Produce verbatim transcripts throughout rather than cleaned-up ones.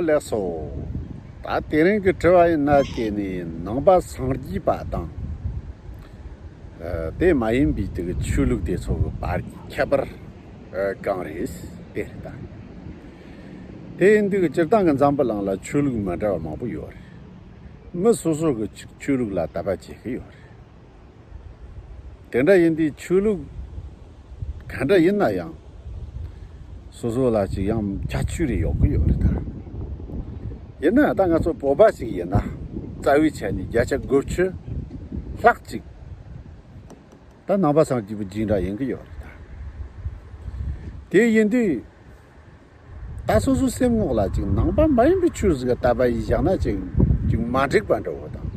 ལགས་སོ། ད་དེ་རིང་གི་དྲི་བ་ཡིན་ན་དེ་ནི་ནང་པ་སངས་རྒྱས་པ་དང་། ཨ། དེ་མ་ཡིན་པའི་དེ་གི་ཆོས་ལུགས་དེ་ཚོ་གི་བར་གྱི་ཁྱད་པར་ཨ། གང་རེད་དེ་རེད་ད། དེ་ཡིན་དུས་སྤྱིར་བཏང་གི་འཛམ་བུ་གླིང་ལ་ཆོས་ལུགས་མི་འདྲ་བ་མང་པོ་ཡོད་རེད། མི་སོ་སོ་གི་ཆོས་ལུགས་ལ་དད་པ་བྱེད་ཀྱི་ཡོད་རེད། དེ་འདྲ་ཡིན་དུས་ཆོས་ལུགས་ག་འདྲ་ཡིན་ན་ཡང་། སོ་སོ་ལ་ཅིག་ཡང་ཁྱད་ཆོས་རེ་ཡོད་ཀྱི་ཡོད་རེད་ད། ཡིན་ན་ད་ང་ཚོ་བོད་པ་ཞིག་ཡིན་ན་རྩ་བའི་ཆ་ནས་བརྒྱ་ཆ་དགུ་བཅུ་ལྷག་ཅིག་ད་ནང་པ་སངས་རྒྱས་པའི་རྗེས་འབྲང་ཡིན་གྱི་ཡོད་རེད་ད། དེ་ཡིན་དུས། ད་སོ་སོའི་སེམས་ངོགས་ལ་ཅིག་ནང་པ་མ་ཡིན་པའི་ཆོས་ཟིག་ག་དད་པ་ཡིས་བཞག་ན་ཅིག་ཅིག་མ་འགྲིག་པ་འདྲ་བོ་དང་།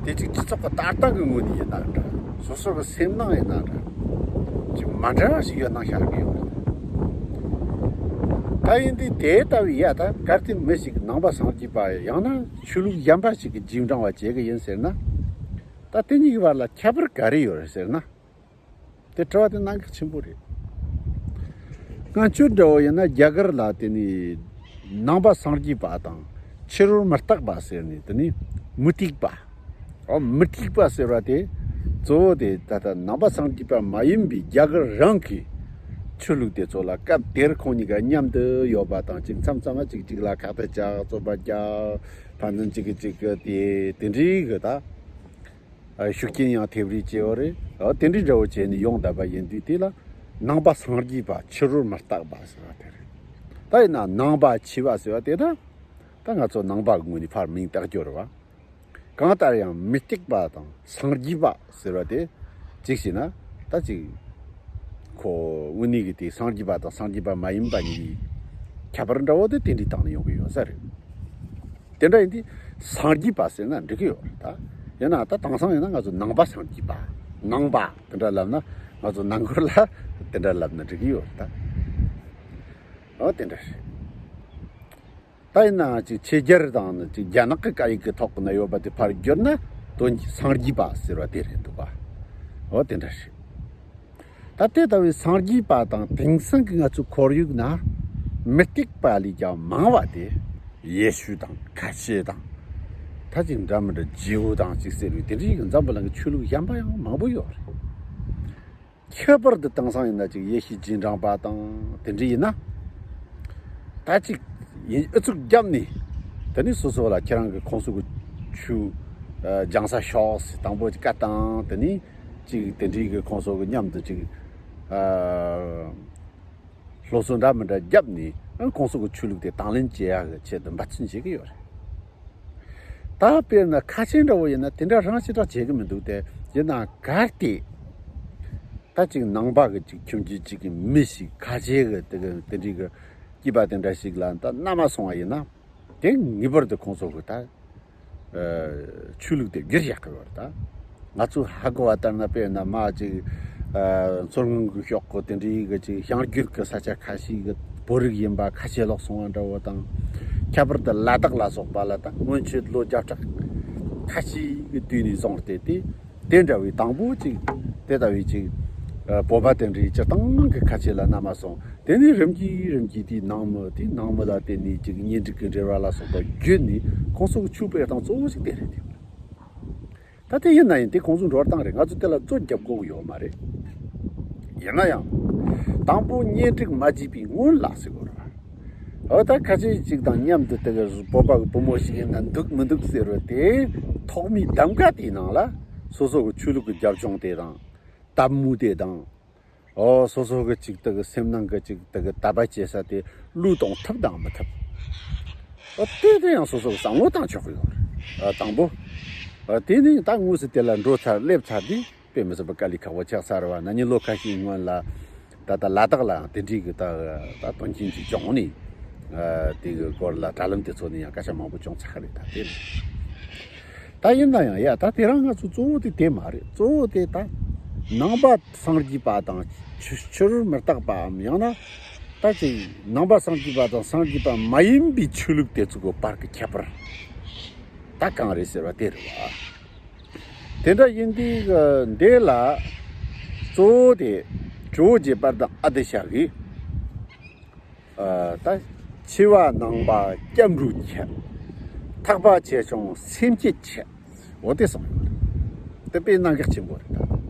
དེ་ཅིག་སྤྱི་ཚོགས་ཀྱི་ལྟ་སྟངས་ཀྱི་ངོས་ནས་ཡིན་ན་འདྲ། སོ་སོ་གི་སེམས་ནང་ཡིན་ན་འདྲ། ཅིག་མ་འདྲ་བ་ཞིག་ཡོད་སྣང་ཤར་གི་ཡོད་རེད། ད་ཡིན་དུས་དེ་ལྟ་བུའི་ཡ་ད་གལ་ཏེ་མི་ཞིག་ནང་པ་སངས་རྒྱས་པ་ཡང་ན་ཆོས་ལུགས་གཞན་པ་ཞིག་གི་རྗེས་འབྲང་བ་བྱེད་གི་ཡིན་ཟེར་ན། ད་དེ་གཉིས་ཀྱི་བར་ལ་ཁྱད་པར་ག་རེ་ཡོད་རེད་ཟེར་ན། དེ་དྲི་བ་དེ་གནད་འགག་ཆེན་པོ་རེད། སྔ་ཆོས་འདྲ་བོ་ཡིན་ན་རྒྱ་གར་ལ་དེ་ནི་ནང་པ་སངས་རྒྱས་པ་དང་ཕྱི་རོལ་མུ་སྟེགས་པ་ཟེར་ནས་དེ་ནི་མུ་སྟེགས་པ། ཨོ་མུ་སྟེགས་པ་ཟེར་བ་དེ་གཙོ་བོ་དེ་ད་ལྟ་ནང་པ་སངས་རྒྱས་པ་མ་ཡིན་པའི་རྒྱ་གར་རང་གི་ཆོས་ལུགས་དེ་ཚོ་ལ་སྐབས་དེར་ཁོང་གཉིས་ཀ་མཉམ་དུ་ཡོད་པ་དང་གཅིག་མཚམས་མཚམས་ལ་གཅིག་གཅིག་ལ་ཁ་གཏད་བཅག་རྩོད་པ་རྒྱག་ཕན་ཚུན་གཅིག་གིས་གཅིག་གི་དེ་དེ་འདྲའི་གི་ད། ཨ། ཤུགས་རྐྱེན་ཡང་ཐེབས་རེས་བྱས་པ་རེད། ཨ། དེ་འདྲའི་འདྲ་བོ་བྱས་ནས་ཡོང་བསྡད་པ་ཡིན་དུས་དེ་ལ་ནང་པ་སངས་རྒྱས་པ་ཕྱི་རོལ་མུ་སྟེགས་པ་ཟེར་བ་དེ་རེད། ད་ཡིན་ན་ནང་པ་ཆོས་པ་ཟེར་བ་དེ་ད་ད་ང་ཚོ་ནང་པ་གི་ངོས་ནས་ཕར་མིང་བཏགས་རྒྱུ་རེད་བ། གང་ལྟར་ཡང་མུ་སྟེགས་པ་དང་སངས་རྒྱས་པ་ཟེར་བ་དེ་གཅིག་བྱས་ན་ད་གཅིག་ཁོ་དངོས་གནས་ཀྱི་དེ་སངས་རྒྱས་པ་དང་སངས་རྒྱས་པ་མ་ཡིན་པ་གཉིས་ཁྱད་པར་འདྲ་བོ་དེ་དེ་འདྲའི་སྟེང་ནས་ཡོང་གི་ཡོད་ས་རེད། དེ་འདྲ་ཡིན་དུས་སངས་རྒྱས་པ་ཟེར་ན་འགྲིག་གི་ཡོད་རེད་ད། ཡིན་ན་ད་དེང་སང་ཡིན་ན་ང་ཚོ་ནང་པ་སངས་རྒྱས་པ། ནང་པ་དེ་འདྲ་ལབ་ན་ང་ཚོ་ནང་སྒོར་ལ་དེ་འདྲ་ལབ་ན་འགྲིག་གི་ཡོད་རེད་ད། འོ་དེ་འདྲ་རེད། ད་ཡིན་ནའང་ཅིག་ཕྱི་རྒྱལ་དང་ནི་ཅིག་རྒྱ་ནག་གི་སྐད་ཡིག་གི་ཐོག་ནས་ཡོད་པ་དེ་ཕར་བསྒྱུར་ན་དོན་གྱི་སངས་རྒྱས་པ་ཟེར་བ་དེ་རེད་འདུག་ག་འོ་དེ་འདྲ་རེད། ད་དེ་ལྟ་བུའི་སངས་རྒྱས་པ་དང་དེང་སང་གི་ང་ཚོའི་ཁོར་ཡུག་ན་མུ་སྟེགས་པ་ལས་ཀྱང་མང་བ་དེ་ཡེ་ཤུ་དང་ཁ་ཆེ་དང་ད་ཅིག་འདྲ་མི་འདྲ་ཇིའུ་དང་ཅིག་ཟེར་བའི་དེ་འདྲའི་གི་འཛམ་བུ་གླིང་གི་ཆོས་ལུགས་གཞན་པ་ཡང་མང་པོ་ཡོད་རེད། ཁྱད་པར་དུ་དེང་སང་ཡིན་ན་ཅིག་ཡེ་ཤུ་རྗེས་འབྲང་པ་དང་དེ་འདྲ་ཡིན་ན། ད་ཅིག་ཡིན་ཨུ་ཚུགས་བརྒྱབ་ནས་དེ་ནས་སོ་སོ་ལ་ཁྱེད་རང་གི་ཁོང་ཚོ་གི་ཆོས་སྦྱང་ས་ཤོག་ཟེར་དང་པོ་ཅིག་བཀའ་བཏང་། དེ་ནས་ཅིག་དེ་འདྲའི་གི་ཁོང་ཚོ་གི་མཉམ་དུ་ཅིག་སློབ་གསོ་འདྲ་མི་འདྲ་བརྒྱབ་ནས་ཁོང་ཚོ་གི་ཆོས་ལུགས་དེ་དང་ལེན་བྱེད་ཡག་གི་ཆེད་དུ་འབད་བརྩོན་བྱེད་ཀྱི་ཡོད་རེད། ད་དཔེར་ན་ཁ་ཆེ་འདྲ་བོ་ཡིན་ན་དེ་འདྲ་རང་ཞེ་དྲག་བྱེད་ཀྱི་མི་འདུག་སྟེ། ཡིན་ན་གལ་ཏེ་ད་ཅིག་ནང་པ་གི་ཅིག་ཁྱིམ་རྒྱུད་ཅིག་གི་མི་ཞིག་ཁ་ཆེ་གི་དེ་གི་དེ་འདྲའི་གི་སྐྱེས་པ་དེ་འདྲ་ཞིག་ལ་ད་མནའ་མ་སོང་བ་ཡིན་ན་དེ་ངེས་པར་དུ་ཁོང་ཚོ་གི་ད་ཆོས་ལུགས་དེ་བསྒྱུར་ཡག་གི་ཡོད་རེད་ད། ང་ཚོས་ཧ་གོ་བ་ལྟར་ན་དཔེར་ན་མ་ཅིག་ཨ་མཚོ་སྔོན་གྱི་ཕྱོགས་ཀྱི་དེ་འདྲའི་གི་ཅིག་བྱང་རྒྱུད་ཀྱི་ས་ཆ་ཁ་ཤས་ཀྱི་བོད་རིགས་ཡིན་པ་ཁ་ཆེ་ལོག་སོང་བ་འདྲ་བོ་དང་། ཁྱད་པར་དུ་ལ་དྭགས་ལ་སོགས་པ་ལ་དང་སྔོན་ཆད་ལོ་བརྒྱ་ཕྲག་ཁ་ཤས་ཀྱི་དུས་ནས་བཟུང་སྟེ་དེ་དེ་འདྲ་བའི་དང་པོ་ཅིག་དེ་ལྟ་བུའི་ཅིག་ཨ་བོད་པ་དེ་འདྲའི་སྤྱིར་བཏང་གི་ཁ་ཆེ་ལ་མནའ་མ་སོང་། དེ་ནས་རིམ་གྱིས་རིམ་གྱིས་དེའི་ནང་མི་དེའི་ནང་མི་ལ་བརྟེན་ནས་ཅིག་གཉེན་སྒྲིག་གི་འབྲེལ་བ་ལ་སོགས་པ་བརྒྱུད་ནས་ཁོང་ཚོ་གི་ཆོས་སྤེལ་སྟངས་གཙོ་བོ་ཞིག་དེ་རེད་དེ། ད་དེ་ཡིན་ན་ཡང་དེ་ཁོང་ཚོའི་འགྲོ་སྟངས་རེད། ང་ཚོ་དེ་ལ་རྩོད་རྒྱབ་དགོས་ཀྱི་ཡོད་མ་རེད། ཡིན་ན་ཡང་། དང་པོ་གཉེན་སྒྲིག་མ་བྱས་པའི་སྔོན་ལ་ཟེར་དགོས་རེད། འོ་ད་ཁ་ཆེ་ཅིག་དང་མཉམ་དུ་དེ་ག་བོད་པ་གི་བུ་མོ་ཞིག་ཡིན་ན་འདུག་མི་འདུག་ཟེར་བ་དེ་ཐོག་མའི་གདམ་ག་དེའི་ནང་ལ་སོ་སོ་གི་ཆོས་ལུགས་ཀྱི་རྒྱབ་ལྗོངས་དེ་དང་། དད་མོས་དེ་དང་། ཨོ་སོ་སོ་གི་ཅིག་དེ་གི་སེམས་ནང་གི་ཅིག་དེ་གི་དད་པ་བྱེད་ས་དེ་བློས་གཏོང་ཐུབ་དང་མི་ཐུབ། ཨོ་དེ་དེ་ཡང་སོ་སོ་གི་བསམ་བློ་བཏང་ཆོག་གི་ཡོད་རེད། ཨ་དང་པོ། ཨ་དེ་ནི་ད་དངོས་སུ་དེ་ལ་འགྲོ་ཚར་སླེབས་ཚར་དུས་དཔེ་མི་སྲིད་པ་དཀའ་ལས་ཁག་པོ་ཆགས་ཚར་བ་ན་ནི་ལོ་ཁ་ཤས་སྔོན་ལ་ད་ལྟ་ལ་དྭགས་ལའང་དེ་འདྲའི་གི་ད་ད་དོན་རྐྱེན་ཅིག་བྱུང་ནས་ཨ་དེ་གི་སྐོར་ལ་དྲ་ལམ་དེ་ཚོ་ནས་ཡང་སྐད་ཆ་མང་པོ་བྱུང་ཚར་རེད་ད་དེ་ནི། ད་ཡིན་ན་ཡང་ཡ་ད་དེ་རང་ང་ཚོ་གཙོ་བོ་དེ་དེ་མ་རེད། གཙོ་བོ་དེ་ད་ནང་པ་སངས་རྒྱས་པ་དང་ཕྱི་ཕྱི་རོལ་མུ་སྟེགས་པའམ་ཡང་ན་ད་ཅིག་ནང་པ་སངས་རྒྱས་པ་དང་སངས་རྒྱས་པ་མ་ཡིན་པའི་ཆོས་ལུགས་དེ་ཚོ་གི་བར་གྱི་ཁྱད་པར་ད་གང་རེད་ཟེར་བ་དེ་རེད་བ། དེ་འདྲ་ཡིན་དུས་འདི་ལ་གཙོ་བོ་དེ་ཇོ་བོ་རྗེ་དཔལ་ལྡན་ཨ་ཏི་ཤ་གིས། ཨ་ད་ ཆེ་བ་ནང་པ་སྐྱབས་འགྲོའི་ཆེད། ཐེག་པ་ཆེ་ཆུང་སེམས་བསྐྱེད་ཆེད། འོ་དེ་གསུངས་ཡོད་རེད། དེ་དཔེ་གནད་འགག་ཆེན་པོ་རེད་ད།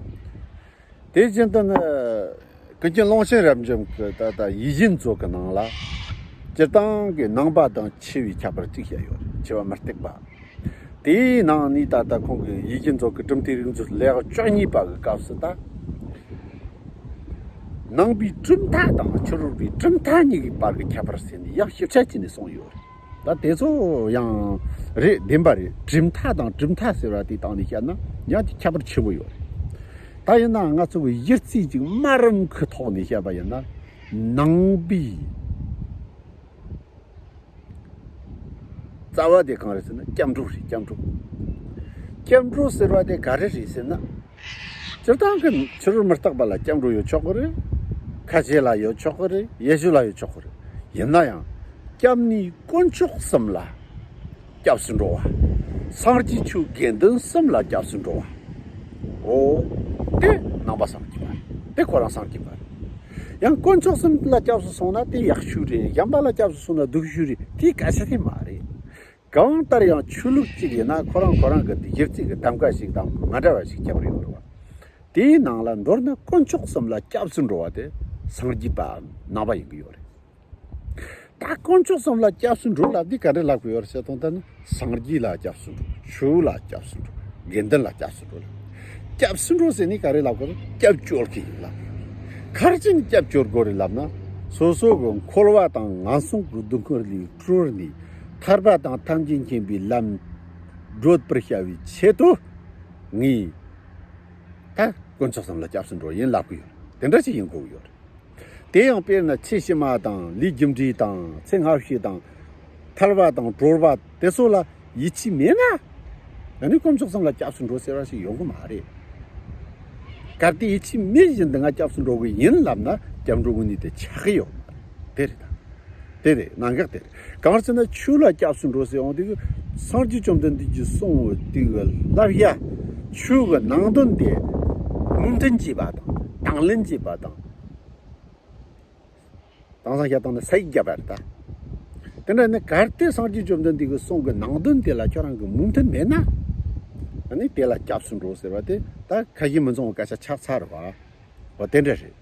དེ་བཞིན་དུ་ནི་ཀུན་མཁྱེན་ཀློང་ཆེན་རབ་འབྱམས་ཀྱི་ད་ལྟ་ཡིད་བཞིན་མཛོད་ཀྱི་ནང་ལ། སྤྱིར་བཏང་གི་ནང་པ་དང་ཆེ་བའི་ཁྱད་པར་གཅིག་བཤད་ཡོད་རེད། ཆེ་བ་མུ་སྟེགས་པ། དེའི་ནང་ནས་ད་ལྟ་ཁོང་གི་ཡིད་བཞིན་མཛོད་ཀྱི་གྲུབ་མཐའི་རིགས་མཛོད་ལེའུ་བཅུ་གཉིས་པ་གི་སྐབས་སུ་ད། ནང་པའི་གྲུབ་མཐའ་དང་ཕྱི་རོལ་པའི་གྲུབ་མཐའ་གཉིས་ཀྱི་བར་གྱི་ཁྱད་པར་ཟེར་ནས་ཡང་ཞིབ་ཆ་བྱས་ནས་གསུངས་ཡོད་རེད། ད་དེ་ཚོ་ཡང་རེད། བདེན་པ་རེད། གྲུབ་མཐའ་དང་གྲུབ་མཐའ་ཟེར་བ་དེའི་སྟེང་ནས་བཤད་ན་ཡང་དེ་ཁྱད་པར་ཆེན་པོ་ཡོད་རེད། ད་ཡིན་ནའང་ང་ཚོ་གི་གཞི་རྩའི་ཅིག་སྨྲ་རུམ་གྱི་ཐོག་ནས་བཤད་པ་ཡིན་ན། ནང་པའི་རྩ་བ་དེ་གང་རེད་ཟེར་ན་སྐྱབས་འགྲོ་རེད། སྐྱབས་འགྲོ། སྐྱབས་འགྲོ་ཟེར་བ་དེ་ག་རེ་རེད་ཟེར་ན། སྤྱིར་བཏང་གི་ཕྱི་རོལ་མུ་སྟེགས་པ་ལ་སྐྱབས་འགྲོ་ཡོད་ཆོག་གི་རེད། ཁ་ཆེ་ལ་ཡོད་ཆོག་གི་རེད། ཡེ་ཤུ་ལ་ཡོད་ཆོག་གི་རེད། ཡིན་ན་ཡང་སྐྱབས་གནས་དཀོན་མཆོག་གསུམ་ལ་སྐྱབས་སུ་འགྲོ་བ། སངས་རྒྱས་ཆོས་དགེ་འདུན་གསུམ་ལ་སྐྱབས་སུ་འགྲོ་བ། འོ། དེ་ནང་པ་སངས་རྒྱས་པ་རེད། དེ་ཁོ་རང་སངས་རྒྱས་པ་རེད། ཡང་དཀོན་མཆོག་གསུམ་ལ་སྐྱབས་སུ་སོང་ན་དེ་ཡག་ཤོས་རེད། གཞན་པ་ལ་སྐྱབས་སུ་སོང་ན་སྡུག་ཤོས་རེད། དེའི་སྐད་ཆ་དེ་མ་རེད། གང་ལྟར་ཡང་ཆོས་ལུགས་གཅིག་ཡིན་ན་ཁོ་རང་ཁོ་རང་གི་གཞི་རྩའི་གི་གདམ་ག་ཞིག་དང་མ་འདྲ་བ་ཞིག་ཁྱད་པར་ཡོད་རེད་བ། དེའི་ནང་ལ་མདོར་ན་དཀོན་མཆོག་གསུམ་ལ་སྐྱབས་སུ་འགྲོ་བ་དེ་སངས་རྒྱས་པའམ་ནང་པ་ཡིན་གྱི་ཡོད་རེད། ད་དཀོན་མཆོག་གསུམ་ལ་སྐྱབས་སུ་འགྲོ་ལབ་དུས་ག་འདྲ་ལབ་དགོས་ཡོད་རེད་ཟེར་དང་ད་ནི་སངས་རྒྱས་ལ་སྐྱབས་སུ་འགྲོ། ཆོས་ལ་སྐྱབས་སུ་འགྲོ། དགེ་འདུན་ལ་སྐྱབས་སུ་འགྲོ་ལབ། སྐྱབས་སུ་འགྲོ་ཟེར་ནས་ག་རེ་ལབ་དགོས་རེད། སྐྱབས་བཅོལ་གྱི་ཡིན་ལབ། ག་རེ་བྱས་ནས་སྐྱབས་བཅོལ་དགོས་རེད་ལབ་ན། སོ་སོ་གི་འཁོར་བ་དང་ངན་སོང་གི་སྡུག་བསྔལ་ལས་གྲོལ་ནས་ཐར་པ་དང་ཐམས་ཅད་མཁྱེན་པའི་ལམ་བགྲོད་པར་བྱ་བའི་ཆེད་དུ་ངས་ད་དཀོན་མཆོག་གསུམ་ལ་སྐྱབས་སུ་འགྲོ་ཡིན་ལབ་གི་ཡོད། དེ་འདྲ་ཞིག་ཡིན་དགོས་ཀྱི་ཡོད་རེད། དེ་ཡང་དཔེར་ན་ཚེ་ཕྱི་མ་དང་ལས་རྒྱུ་འབྲས་དང་ཚེ་སྔ་ཕྱི་དང་ཐར་པ་དང་གྲོལ་བ་དེ་ཚོ་ལ་ཡིད་ཆེས་མེད་ན། ཨ་ནི་དཀོན་མཆོག་གསུམ་ལ་སྐྱབས་སུ་འགྲོ་ཟེར་བ་ཞིག་ཡོང་གི་མ་རེད། གལ་ཏེ་ཡིད་ཆེས་མེད་བཞིན་དུ་ང་སྐྱབས་སུ་འགྲོ་གི་ཡིན་ལབ་ན་སྐྱབས་འགྲོ་དངོས་གནས་དེ་ཆགས་ཀྱི་ཡོད་མ་རེད། དེ་རེད་ད། དེ་རེད། གནད་འགག་དེ་རེད། གང་ཟེར་ན་ཆོས་ལ་སྐྱབས་སུ་འགྲོ་ཟེར་ཡོང་དུས་སངས་རྒྱས་བཅོམ་ལྡན་འདས་ཀྱིས་གསུངས་པའི་དེ་གི་བསླབ་བྱ་ཆོས་ཀྱི་ནང་དོན་དེ་མོས་མཐུན་བྱེད་པ་དང་དང་ལེན་བྱེད་པ་དང་། དེང་སང་བཤད་སྟངས་ནི་ས་ཡིག་བརྒྱབ་པ་རེད་ད། དེ་འདྲ་ནི་གལ་ཏེ་སངས་རྒྱས་བཅོམ་ལྡན་འདས་ཀྱི་གསུང་གི་ནང་དོན་དེ་ལ་ཁྱོད་རང་གི་མོས་མཐུན་མེད་ན། ཨ་ནི་དེ་ལ་སྐྱབས་སུ་འགྲོ་ཟེར་བ་དེ་ད་ཁ་ཞེ་མི་འཛོང་བའི་སྐད་ཆ་ཆགས་ཚར་བ། འོ་དེ་འདྲ་རེད།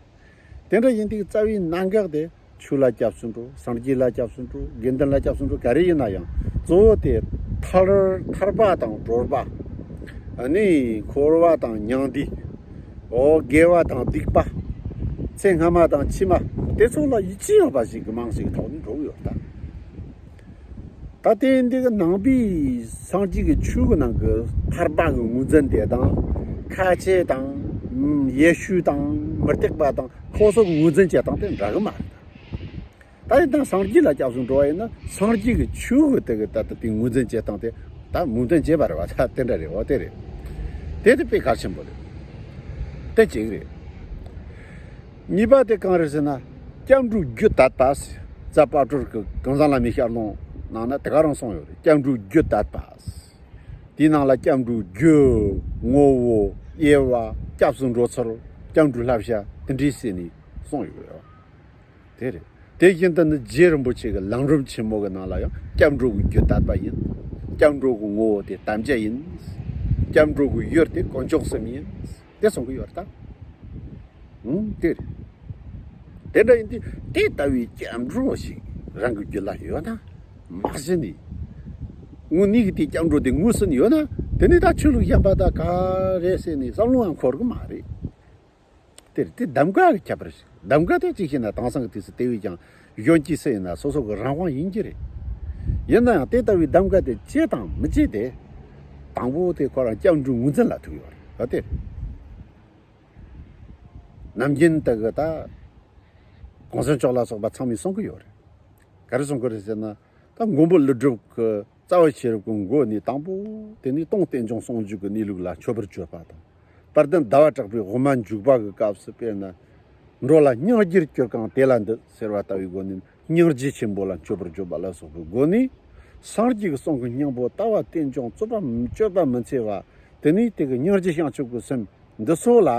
དེ་འདྲ་ཡིན་དུས་རྩ་བའི་གནད་འགག་དེ་ཆོས་ལ་སྐྱབས་སུ་འགྲོ། སངས་རྒྱས་ལ་སྐྱབས་སུ་འགྲོ། དགེ་འདུན་ལ་སྐྱབས་སུ་འགྲོ། ག་རེ་ཡིན་ན་ཡང་གཙོ་བོ་དེ་ཐར་ཐར་པ་དང་གྲོལ་བ། ཨ་ནི་འཁོར་བ་དང་མྱང་འདས། འོ་དགེ་བ་དང་སྡིག་པ། ཚེ་སྔ་མ་དང་ཕྱི་མ། དེ་ཚོ་ལ་ཡིད་ཆེས་ཡོད་པ་ཞིག་གི་རྨང་ཞིག་ཐོག་ནས་འགྲོ་གི་ཡོད་ད། ད་ལྟའི་འདི་གི་ནང་པའི་སངས་རྒྱས་ཀྱི་ཆོས་ཀྱི་ནང་གི་ཐར་པ་གི་ངོས་འཛིན་དེ་དང་། ཁ་ཆེ་དང་། ཡེ་ཤུ་དང་། མུ་སྟེགས་པ་དང་། ཁོ་ཚོ་གི་ངོས་འཛིན་བྱེད་སྟངས་དེ་འདྲ་གི་མ་རེད། ད་ཡིན་ན་སངས་རྒྱས་ལ་སྐྱབས་སུ་འགྲོ་བ་ཡིན་ན་སངས་རྒྱས་ཀྱི་ཆོས་ཀྱི་དེ་གི་ད་ལྟ་དེ་ངོས་འཛིན་བྱེད་སྟངས་དེ་ད་མོས་མཐུན་བྱེད་པ་རེད་བ། ད་དེ་འདྲ་རེད་བ། དེ་རེད། དེ་དེ་དཔེ་གལ་ཆེན་པོ་རེད། དེ་གཅིག་རེད། གཉིས་པ་དེ་གང་རེད་ཟེར་ན། སྐྱབས་འགྲོའི་རྒྱུ་དད་པ། རྩ་དཔལ་སྤྲུལ་གྱི་གང་ཟག་བླ་མའི་ཞལ་ལུང་ནང་ན་དེ་ག་རང་གསུངས་ཡོད་རེད། སྐྱབས་འགྲོའི་རྒྱུ་དད་པ། དེའི་ནང་ལ་སྐྱབས་འགྲོའི་རྒྱུ། ངོ་བོ། དབྱེ་བ། སྐྱབས་སུ་འགྲོ་ཚུལ། སྐྱབས་འགྲོའི་བསླབ་བྱ་དེ་འདྲའི་ཟེར་ནས་གསུངས་ཡོད་རེད། དེ་རེད། དེ་བཞིན་དུ་ནི་རྗེ་རིན་པོ་ཆེ་གི་ལམ་རིམ་ཆེན་མོ་གི་ནང་ལ་ཡང་སྐྱབས་འགྲོ་གི་རྒྱུ་དད་པ་ཡིན། སྐྱབས་འགྲོ་གི་ངོ་བོ་དེ་དམ་བཅའ་ཡིན། སྐྱབས་འགྲོ་གི་ཡུལ་དེ་དཀོན་མཆོག་གསུམ་ཡིན། དེ་གསུང་གི་ཡོད་རེད་ད། ཨང་། དེ་རེད། དེ་འདྲ་ཡིན་དུས་དེ་ལྟ་བུའི་སྐྱབས་འགྲོ་ཞིག་རང་གི་རྒྱུད་ལ་ཡོད་ན། མ་གཞི་ནས་དངོས་གནས་ཀྱི་དེ་སྐྱབས་འགྲོ་དེ་ངོས་ཟིན་ཡོད་ན། དེ་ནས་ད་ཆོས་ལུགས་གཞན་པ་ད་ག་རེ་ཟེར་ནས་བསམ་བློ་ཡང་འཁོར་གི་མ་རེད། དེར་དེ་གདམ་ག་གི་ཁྱད་པར་ཞིག་གདམ་ག་དེ་གཅིག་བྱས་ན་དེང་སང་གི་དུས་སུ་དེ་བས་ཀྱང་གཞོན་སྐྱེས་སུ་ཡིན་ན་སོ་སོ་གི་རང་དབང་ཡིན་གྱི་རེད། ཡིན་ན་ཡང་དེ་ལྟ་བུའི་གདམ་ག་དེ་བྱེད་དང་མི་བྱེད་དེ། དང་པོ་དེ་ཁོ་རང་སྐྱབས་འགྲོའི་ངོས་འཛིན་ལ་ཐུག་ཡོད་རེད་ད། དེ་ནམ་རྒྱུན་དུ་གི་ད་གོང་ས་མཆོག་ལ་སོགས་པ་ཚང་མས་གསུང་གི་ཡོད་རེད། ག་རེ་གསུང་གི་རེད་ཟེར་ན། ད་མགོན་པོ་ཀླུ་སྒྲུབ་ཀྱི་རྩ་བ་ཤེས་རབ་ཀྱི་མགོ་ནས་དང་པོ་དེ་ནས་སྟོང་རྟེན་འབྱུང་ཟུང་འཇུག་གི་གནས་ལུགས་ལ་མཆོད་པར་བརྗོད་པ་དང་། དཔལ་ལྡན་ཟླ་བ་གྲགས་པའི་དབུ་མ་འཇུག་པ་གི་སྐབས་སུ་དཔེར་ན། འགྲོ་ལ་སྙིང་རྗེར་གྱུར་གང་དེ་ལ་འདུད་ཟེར་བ་ལྟ་བུའི་སྒོ་ནས་སྙིང་རྗེ་ཆེན་པོ་ལ་མཆོད་པར་བརྗོད་པ་ལ་སོགས་པའི་སྒོ་ནས། སངས་རྒྱས་ཀྱི་གསུང་གི་སྙིང་པོ་ལྟ་བ་རྟེན་འབྱུང་རྩོད་པ་གཅོད་པ་མི་འཚེ་བ། དེ་ནས་དེ་གི་སྙིང་རྗེ་བྱང་ཆུབ་ཀྱི་སེམས་འདི་ཚོ་ལ།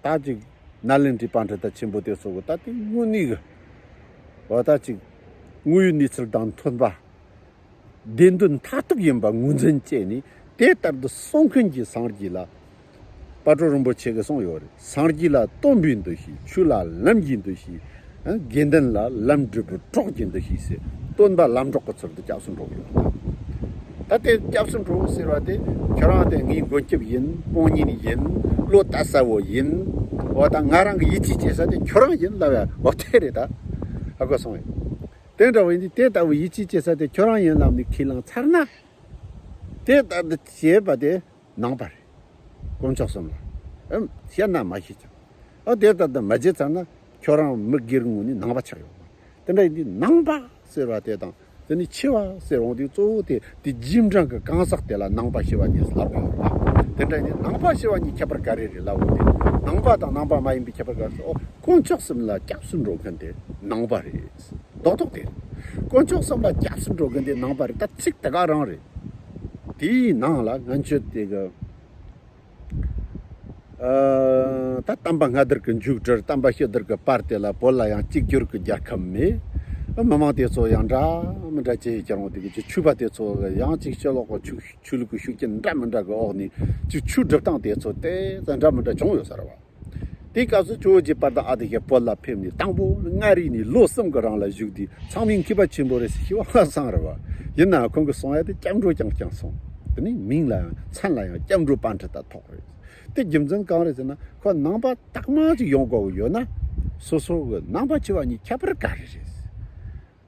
ད་ཅིག་ནཱ་ལེནྡྲའི་པཎྜི་ཏ་ཆེན་པོ་དེ་ཚོ་གི་ད་དེ་དངོས་གནས་གི། འོ་ད་ཅིག་ དངོས་ཡོད་གནས་ཚུལ་དང་མཐུན་པ། བདེན་དོན་མཐའ་གཏུགས་ཡིན་པ་ངོས་འཛིན་བྱས་ནས། དེ་ལྟར་དུ་གསུང་མཁན་གྱི་སངས་རྒྱས་ལ། དཔལ་སྤྲུལ་རིན་པོ་ཆེ་གིས་གསུངས་ཡོད་རེད། སངས་རྒྱས་ལ་སྟོན་པའི་འདུ་ཤེས། ཆོས་ལ་ལམ་གྱི་འདུ་ཤེས། དགེ་འདུན་ལ་ལམ་སྒྲུབ་པའི་གྲོགས་ཀྱི་འདུ་ཤེས་ཟེར། སྟོན་པ་ལམ་གྲོགས་ཀྱི་ཚུལ་དུ་སྐྱབས་སུ་འགྲོ་གི་ཡོད། ད་དེ་སྐྱབས་སུ་འགྲོ་ཟེར་བ་དེ། ཁྱོད་རང་དེ་ངའི་མགོན་སྐྱབས་ཡིན། དཔུང་གཉེན་ཡིན། བློ་གཏད་ས་བོ་ཡིན། འོ་ད་ང་རང་གི་ཡིད་ཆེས་བྱེད་ས་དེ་ཁྱོད་རང་ཡིན་ལབ་ཡ། འོ་དེ་རེད། ད་ཧ་གོ་སོང་ངས། དེ་འདྲ་བ་ཡིན་དུས། དེ་ལྟ་བུ་ཡིད་ཆེས་བྱེད་ས་དེ་ཁྱོད་རང་ཡིན་ལབ་ནས་ཁས་བླངས་ཚར་ན། དེ་ལྟར་དུ་བྱེད་པ་དེ་ནང་པ་རེད། དཀོན་མཆོག་གསུམ་ལ། ཨམ། བཤད་ན་མ་ཤེས་ཀྱང་། ཨ། དེ་ལྟར་དུ་མ་བྱེད་ཚར་ན། ཁྱོད་རང་མི་སྒེར་ངོས་ནས་ནང་པ་ཆགས་ཡོང་བ། དེ་འདྲ་ཡིན་དུས་ནང་པ་ཟེར་བ་དེ་དང་། དེ་ནས་ཆེ་བ་ཟེར་འོང་དུས། གཙོ་བོ་དེ་དེ་རྗེས་འབྲང་གི་གང་ཟག་དེ་ལ་ནང་པ་ཞེས་པ་གཉིས་ལབ་ཡོང་བ། དེ་འདྲ་ཡིན་དུས་ནང་པ་ཞེས་པ་གཉིས་ཁྱད་པར་ག་རེ་རེད་ལབ་འོང་དུས། ནང་པ་དང་ནང་པ་མ་ཡིན་པའི་ཁྱད་པར་ག་རེ་ཟེར། ཨོ། དཀོན་མཆོག་གསུམ་ལ་སྐྱབས་སུ་འགྲོ་མཁན་དེ་ནང་པ་རེད། རྡོག་རྡོག་དེ་རེད། དཀོན་མཆོག་གསུམ་ལ་སྐྱབས་སུ་འགྲོ་མཁན་དེ་ནང་པ་རེད། ད་ཚིག་དེ་ག་རང་རེད། དེའི་ནང་ལ་ང་ཚོས་དེ་གི། ཨ། ད་དམ་པ་སྔ་དར་གྱི་མཇུག་སྒྲིལ། དམ་པ་ཕྱི་དར་གྱི་བར་དེ་ལ་བོད་ལ་ཡང་གཅིག་གྱུར་གྱི་རྒྱལ་ཁབ་མེད། མི་མང་དེ་ཚོ་ཡང་འདྲ་མི་འདྲ་བྱས་ཀྱང་། དེ་གི་ཆོས་པ་དེ་ཚོ་ཡང་གཅིག་ཕྱི་ལོགས་གི་ཆོས་ཆོས་ལུགས་ཀྱི་ཤུགས་རྐྱེན་འདྲ་མི་འདྲ་གི་འོག་ནས། ཅིག་ཆོས་སྒྲུབ་སྟངས་དེ་ཚོ་དེ་ཙམ་འདྲ་མི་འདྲ་བྱུང་ཡོད་ས་རེད་བ། དེའི་སྐབས་སུ་ཇོ་བོ་རྗེ་དཔལ་ལྡན་ཨ་ཏི་ཤ་བོད་ལ་ཕེབས་ནས། དང་པོ་མངའ་རིས་ནས་ལོ་གསུམ་གྱི་རིང་ལ་བཞུགས་དུས། ཚང་མས་མཁས་པ་ཆེན་པོ་རེད་ཟེར་ཞུ་བ་ལ་བཟང་རེད་བ། ཡིན་ནའང་ཁོང་གིས་གསུང་ཡ་དེ་སྐྱབས་འགྲོ་རྐྱང་རྐྱང་གསུངས། དེ་ནས་མིང་ལ་ཡང་མཚན་ལ་ཡང་སྐྱབས་འགྲོ་པཎྜི་ཏ་ཐོགས་རེད། དེ་རྒྱུ་མཚན་གང་རེད་ཟེར་ན། ཁོ་ནང་པ་དག་མ་ཅིག་ཡོང་དགོས་ཀྱི་ཡོད་ན། སོ་སོ་གི་ནང་པ་ཆེ་བ་གཉིས་ཁྱད་པར་ག་རེ་རེད།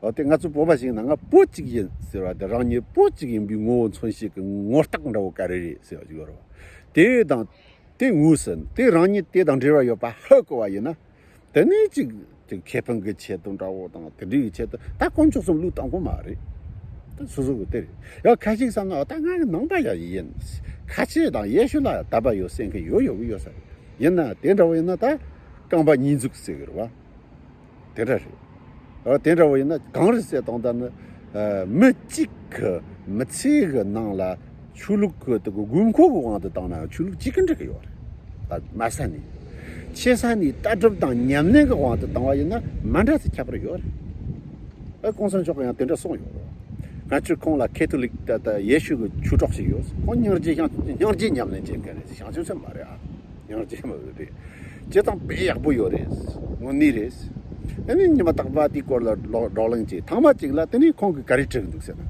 འོ། དེ་ང་ཚོ་བོད་པ་ཞིག་ཡིན་ན། ང་བོད་ཅིག་ཡིན་ཟེར་བ་དེ་རང་ཉིད་བོད་ཅིག་ཡིན་པའི་ངོ་བོ་མཚོན་བྱེད་ཀྱི་ངོ་རྟགས་འདྲ་བོ་ག་རེ་རེད་ཟེར་བ་ཅིག་ཡོད་རེད་བ། དེ་དང་དེ་ངོས་ཟིན། དེ་རང་ཉིད་དེ་དང་འབྲེལ་བ་ཡོད་པ་ཧ་གོ་བ་ཡིན་ན། དེ་ནས་ཅིག་ཅིག་ཁེ་ཕན་གྱི་ཆེད་དུ་འདྲ་བོ་དང་། དེ་འདྲའི་ཆེད་དུ་ད་དཀོན་མཆོག་གསུམ་བློས་གཏོང་གི་མ་རེད། ད་སོ་སོ་གི་དེ་རེད། ཡང་ཁ་ཅིག་བསམ་ན། ད་ང་གི་ནང་པ་ཡང་ཡིན། ཁ་ཆེ་དང་ཡེ་ཤུ་ལ་དད་པ་ཡོད་ཟེར་མཁན་ཡོད་ཡོད་གི་ཡོད་ས་རེད། ཡིན་ན་དེ་འདྲ་བོ་ཡིན་ན་ད་རྐང་པ་གཉིས་འཛུགས་ཟེར་གི་རེད་བ། དེ་འདྲ་རེད། ཨ། དེ་འདྲ་བོ་ཡིན་ན་གང་རེད་ཟེར་དང་། ད་ནི། ཨ། མི་གཅིག་གི་མི་ཚེ་གི་ནང་ལ་ཆོས་ལུགས་ཀྱི་དེ་གི་དགོས་མཁོ་གི་དབང་དུ་བཏང་ན་ཆོས་ལུགས་གཅིག་གི་འགྲིག་གི་ཡོད་རེད། ད་དམའ་ས་ནས་ཆེ་ས་ནས་ལྟ་གྲུབ་དང་ཉམས་ལེན་གྱི་དབང་དུ་བཏང་བ་ཡིན་ན་མི་འདྲ་ས་ཁྱད་པར་ཡོད་རེད། ཨ། གོང་ས་མཆོག་གིས་ཡང་དེ་འདྲ་གསུངས་ཡོད་རེད། ང་ཚོས་ཁོང་ལ་ཁེ་ཐོ་ལིག་ད་ལྟ་ཡེ་ཤུ་གི་ཆོས་གྲོགས་ཤིག་ཡོད། ཁོང་སྙིང་རྗེ་ཤང་། སྙིང་རྗེ་ཉམས་ལེན་བྱེད་མཁན་རེད། བྱང་ཆུབ་སེམས་མ་རེད་ཨ། སྙིང་རྗེ་མ་རེད། བྱེད་སྟངས་དཔེ་ཡག་པོ་ཡོད་རེད། དངོས་གནས་རེད། ཨ་ནི་ཉི་མ་རྟག་པ་དེའི་སྐོར་ལ་ལོ་བགྲོ་གླེང་བྱས། ཐེངས་མ་གཅིག་ལ་དེ་ནས་ཁོང་གིས་ག་རེ་དྲི་གི་འདུག་ཟེར་ན།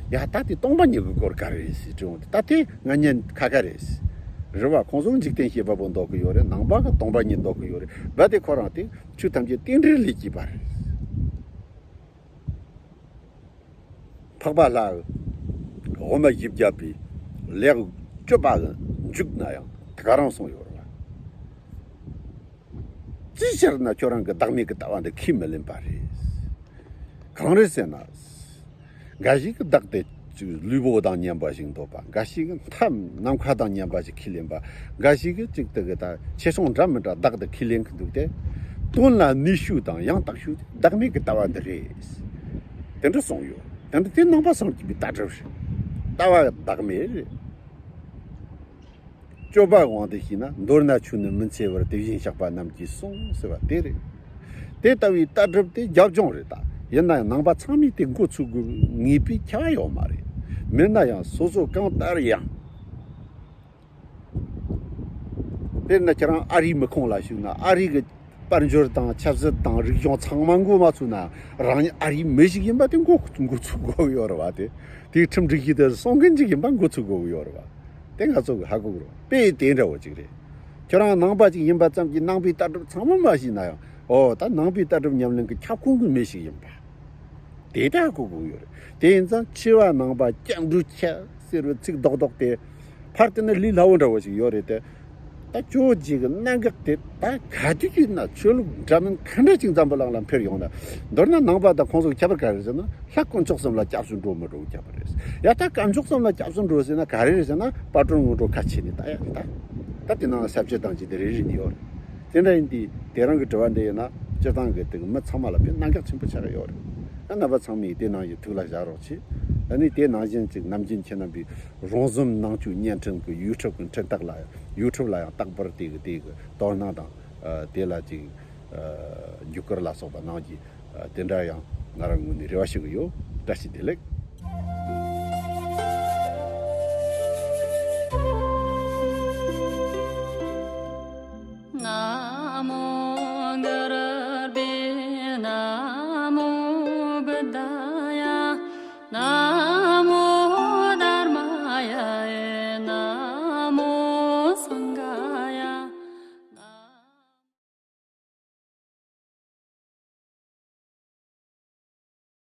ཡ། ད་དེ་སྟོང་པ་ཉིད་ཀྱི་སྐོར་ག་རེ་རེད་ཟེར་དྲི་འོང་དུས། ད་དེ་ང་ཉན་ཁ་ཁ་རེད། རེད་བ། ཁོང་ཚོ་འཇིག་རྟེན་བྱེད་པ་པོ་འདོགས་ཀྱི་ཡོད་རེད། ནང་པ་གི་སྟོང་པ་ཉིད་འདོགས་ཀྱི་ཡོད་རེད། རྦད་དེ་ཁོ་རང་དེ་ཆོས་ཐམས་ཅད་རྟེན་འབྲེལ་ལས་སྐྱེས་པ་རེད། འཕགས་པ་ལྷ་གིས་འོ་མ་བཞི་བརྒྱ་པའི་ལེའུ་བཅུ་པ་གི་མཇུག་ན་ཡང་དེ་ག་རང་གསུངས་ཡོད་རེད་བ། ཅིའི་ཕྱིར་ན་ཁྱོད་རང་གིས་བདག་མེད་ཀྱི་ལྟ་བ་འདི་ཁས་མི་ལེན་པ་རེད། གང་རེད་ཟེར་ན། འགའ་ཞིག་གིས་བདག་དེ་ཅིག་ལུས་པོ་དང་མཉམ་པ་ཞིག་འདོད་པ། འགའ་ཞིག་གིས་མཐའ་ནམ་མཁའ་དང་མཉམ་པ་ཞིག་ཁས་ལེན་པ། འགའ་ཞིག་གིས་ཅིག་དེ་གི་ད་ཆེ་ཆུང་འདྲ་མི་འདྲ་བདག་དེ་ཁས་ལེན་གི་འདུག་སྟེ། དོན་ལ་ནུས་ཤུགས་དང་ཡང་དག་ཤུགས་བདག་མེད་ཀྱི་ལྟ་བ་འདི་རེད། དེ་འདྲ་གསུངས་ཡོད། དེ་འདྲ་དེ་ནང་པ་སངས་རྒྱས་པའི་ལྟ་གྲུབ་རེད། ལྟ་བ་བདག་མེད་རེད། སྤྱོད་པ་དབང་དུ་བྱས་ན། མདོར་ན་ཆོས་ནི་མི་འཚེ་བར། དེ་བཞིན་གཤེགས་པ་རྣམས་ཀྱིས་གསུངས་ཟེར་བ་དེ་རེད། དེ་ལྟ་བུའི་ལྟ་གྲུབ་དེ་རྒྱབ་ལྗོངས་རེད། ད་ཡིན་ན་ཡང་ནང་པ་ཚང་མས་དེ་འགོ་ཚུགས་དགོས་ངེས་པའི་ཁྱབ་པ་ཡོད་མ་རེད། མིན་ན་ཡང་སོ་སོ་གང་ལྟར་ཡང་། དཔེར་ན་ཁྱེད་རང་ཨ་རིའི་མི་ཁོངས་ལ་ཞུགས་ན། ཨ་རི་གི་དཔལ་འབྱོར་དང་ཆབ་སྲིད་དང་རིག་གཞུང་ཚང་མ་འགོ་མ་ཚུགས་ན། རང་ཉིད་ཨ་རིའི་མི་ཞིག་ཡིན་པ་དེ་འགོ་འགོ་ཚུགས་དགོས་ཀྱི་ཡོད་རེད་བ། དེ་དེའི་ཁྲིམས་སྒྲིག་གཞི་དེ་སྲུང་མཁན་ཅིག་ཡིན་པ་འགོ་ཚུགས་དགོས་ཀྱི་ཡོད་རེད་བ། དེ་ང་ཚོ་གི་ཧ་གོ་གི་རེད། དཔེ་དེ་འདྲ་བོ་ཅིག་རེད། ཁྱོད་རང་ནང་པ་ཅིག་ཡིན་པ་ཙམ་གྱིས་ནང་པའི་ལྟ་གྲུབ་ཚང་མ་མ་ཤེས་ན་ཡང་། ཨོ། ད་ནང་པའི་ལྟ་གྲུབ་ཉམས་ལེན་གྱི་ཁྱབ་ཁོངས་ཀྱི་མི་ཞིག་ཡིན་པ་དེ་ལྟ་གོ་དགོས་ཡོད་རེད། དེ་ཡིན་ཙང་ཆེ་བ་ནང་པ་སྐྱབས་འགྲོ་ཁྱབ་ཟེར་བའི་ཚིག་རྡོག་རྡོག་དེ་ཕར་བལྟས་ན་ལས་སླ་བོ་འདྲ་བོ་ཞིག་ཡོད་རེད་དེ། ད་ཇོ་བོ་རྗེ་གི་གནད་འགག་དེ་ད་ག་དུས་ཡིན་ན་ཆོས་ལུགས་འདྲ་མིན་ག་འདྲ་ཅིག་འཛམ་བུ་གླིང་ལ་འཕེལ་ཡོང་ན། མདོར་ན་ནང་པ་དང་ཁོང་ཚོ་ཁྱད་པར་ག་རེ་ཟེར་ན། ལྷ་དཀོན་མཆོག་གསུམ་ལ་སྐྱབས་སུ་འགྲོ་མི་འགྲོ་ཁྱད་པར་རེད། ཡ། ད་དཀོན་མཆོག་གསུམ་ལ་སྐྱབས་སུ་འགྲོ་ཟེར་ན་ག་རེ་རེད་ཟེར་ན། དཔལ་སྤྲུལ་སྔོན་འགྲོ་ཁ་ཕྱེ་ནས་ད་ཡ། ད་ད་དེ་ནང་ལ་ས་བཅད་དང་ཅི་དེ་རེ་རེ་ནས་ཡོད་རེད། དེ་འདྲ་ཡིན་དུས་དེ་རང་གི་དྲི་བ་འདི་ཡིན་ན་སྤྱིར་བཏང་གི་དེ་གི་མི་ཚང་མ་ལ་དཔེ་གནད་འགག་ཆེན་པོ་ཆགས་ཡོད་རེད། ཨ། རྣམ་པ་ཚང་མས་དེ་ནང་བཞིན་ཐུགས་ལ་བཞག་རོགས་གྱིས། ཨ་ནི་དེ་ནང་བཞིན་ཅིག་ནམ་རྒྱུན་ཁྱེད་རྣམ་པས་རོང་ཟོམ་ནང་ཆོས་བརྙན་འཕྲིན་གྱི་ཡུ་ཊུབ་གི་འཕྲིན་སྟེགས་ལ། ཡུ་ཊུབ་ལ་ཡང་རྟག་པར་དེ་གི་དེ་གི་དོ་སྣང་དང་། ཨ། དེ་ལ་ཅིག་ཨ། བརྒྱུད་སྐུར་ལ་སོགས་པ་གནང་རྒྱུ། ཨ། དེ་འདྲ་ཡང་ ང་རང་ངོས་ནས་རེ་བ་ཞུ་གི་ཡོད། བཀྲ་ཤིས་བདེ་ལེགས།